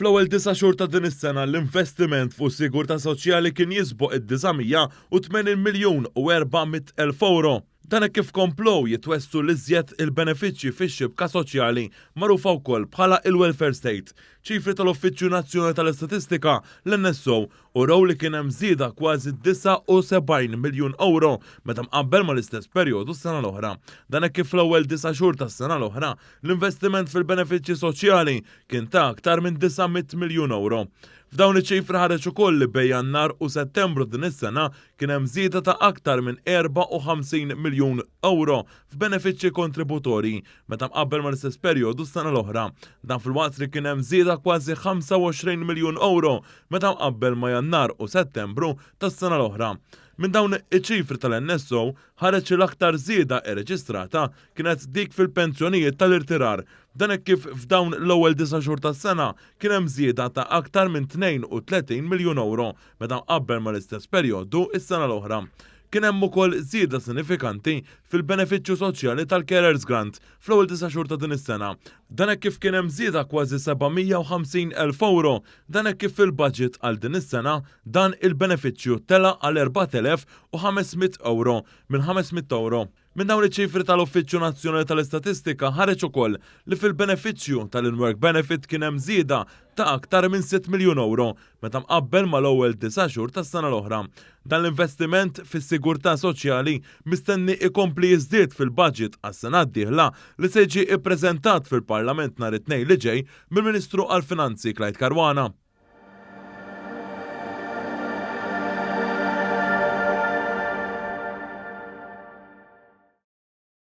Fl-ewwel disa' xhur ta' din is-sena l-investiment fuq is-sigurtà soċjali kien jisboq id-980 miljun u 400 elf ewro. Dan hekk kif komplew jitwessgħu l-iżjed il-benefiċċji fix-xibka soċjali magħrufa wkoll bħala il-welfare state. Ċifri tal-Uffiċċju Nazzjonali tal-Istatistika, l-NSO, urew li kien hemm żieda kważi 79 miljun ewro meta mqabbel mal-istess perjodu s-sena l-oħra. Dan hekk kif fl-ewwel disa' xhur tas-sena l-oħra, l-investiment fil-benefiċċji soċjali kien ta' aktar minn 900 miljun ewro. F'dawn iċ-ċifri ħareġ ukoll li bejn Jannar u Settembru din is-sena kien hemm żieda ta' aktar minn 54 miljun ewro f'benefiċċji kontributorji meta mqabbel mal-istess perjodu s-sena l-oħra. Dan filwaqt li kien hemm żieda kważi 25 miljun ewro meta mqabbel ma' Jannar u Settembru tas-sena l-oħra. Minn dawn iċ-ċifri tal-NSO ħareġ li l-aktar żieda irreġistrata kienet dik fil-pensjonijiet tal-irtirar. Dan hekk kif f'dawn l-ewwel disa' xhur tas-sena kien hemm żieda ta' aktar minn 32 miljun ewro meta mqabbel mal-istess perjodu s-sena l-oħra. Kien hemm ukoll żieda sinifikanti fil-benefiċċju soċjali tal-Carers Grant fl-ewwel disa' xhur ta' din is-sena. Dan hekk kif kien hemm żieda kważi 750 elf ewro. Dan hekk kif fil-budget għal din is-sena dan il-benefiċċju tela' għal 4,500 ewro minn 500 ewro. Minn dawn iċ-ċifri tal-Uffiċċju Nazzjonali tal-Istatistika ħareġ ukoll li fil-benefiċċju tal-in-work benefit kien hemm żieda ta' aktar minn 6 miljun ewro meta mqabbel mal-ewwel disa' xhur tas-sena l-oħra. Dan l-investiment fis-sigurtà soċjali mistenni ikompli jiżdied fil-budget għas-sena d-dieħla li se jiġi ppreżentat fil-Parlament nhar it-Tnejn li ġej mill-Ministru għall-Finanzi Clyde Caruana.